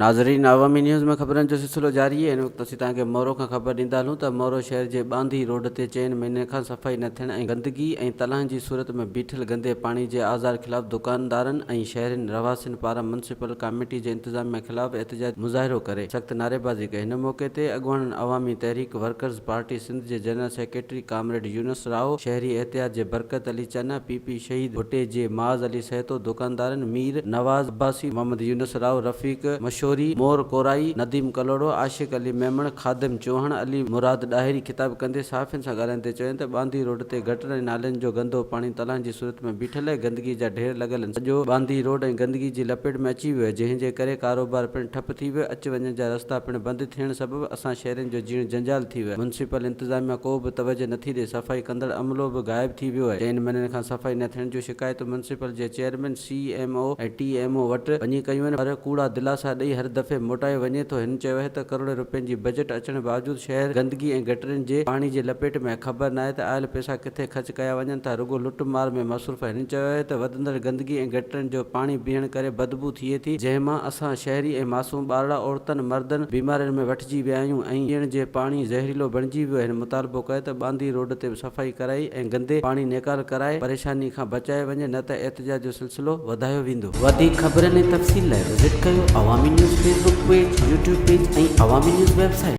ناظرين عوامي نيوز ۾ خبرن جو سلسلو جاري آهي هن وقت اسين توهان کي مورو کان خبر ڏيندا هلون ته مورو شهر جي ٻانڌي روڊ تي چئن مهينن کان صفائي نه ٿيڻ ۽ گندگي ۽ تلاهن جي صورت ۾ بيٺل گندي پاڻي جي آزار خلاف دڪاندارن ۽ شهرين رهواسين پاران ميونسپل ڪاميٽي جي انتظاميا خلاف احتجاجي مظاهرو ڪري سخت نعريبازي ڪئي هن موقعي تي اڳواڻن عوامي تحريڪ ورڪرز پارٽي سنڌ جي general secretary comrade Younus Rahu, شهري احتياط جي برڪت علي چنا، پي پي شهيد ڀٽي جي معاذ علي سهتو، دڪاندارن مير نواز عباسي، محمد يونس راهو، رفيق مشوري، مور ڪورائي، نديم ڪلهوڙو، عاشق علي ميمڻ، خادم چوهڻ، علي مراد ڏاهري خطاب ڪندي صحافين سان ڳالهائيندي چيو ته ٻانڌي روڊ تي گٽر ۽ نالين جو گندو پاڻي تلاهن جي صورت ۾ بيٺل آهي، گندگي جا ڍير لڳل آهن، سڄو ٻانڌي روڊ ۽ گندگي جي لپيٽ ۾ اچي ويو آهي، جنهن جي ڪري ڪاروبار پڻ ٺپ ٿي ويو، اچ وڃ جا رستا پڻ بند ٿيڻ سبب اسان شهرين جو جيئڻ جنجال ٿي ويو آهي، ميونسپل انتظاميا ڪو به توجهه نٿي ڏئي، صفائي ڪندڙ عملو به غائب ٿي ويو آهي، چئن مهينن کان صفائي نه ٿيڻ جون شڪايتون ميونسپل جي chairman, C M O ۽ T M O وٽ وڃي ڪيون آهن پر ڪوڙا دلاسا ڏئي هر دفعي موٽايو وڃي ٿو، هن چيو آهي ته ڪروڙين روپين جي بجيٽ اچڻ باوجود شهر گندگي ۽ گٽرن جي پاڻي جي لپيٽ ۾ آهي، خبر ناهي ته آيل پئسا ڪٿي خرچ ڪيا وڃن ٿا، رڳو لٽ مار ۾ مصروف آهن، هن چيو آهي ته وڌندڙ گندگي ۽ گٽرن جو پاڻي بيهڻ ڪري بدبو ٿئي ٿي، جنهن مان اسان شهري ۽ معصوم ٻارڙا، عورتن، مردن بيمارين ۾ وٺجي ويا آهيون ۽ پيئڻ جي پاڻي زهريلو بڻجي ويو آهي. هن مطالبو ڪيو ته ٻانڌي روڊ تي به صفائي ڪرائي ۽ گندي پاڻي نيڪال ڪرائي پريشاني کان بچايو وڃي نه ته احتجاج جو سلسلو وڌايو ويندو. وڌيڪ خبرن ۽ تفصيل لاء وزٽ ڪيو Awami news Facebook page, YouTube page ۽ Awami news website.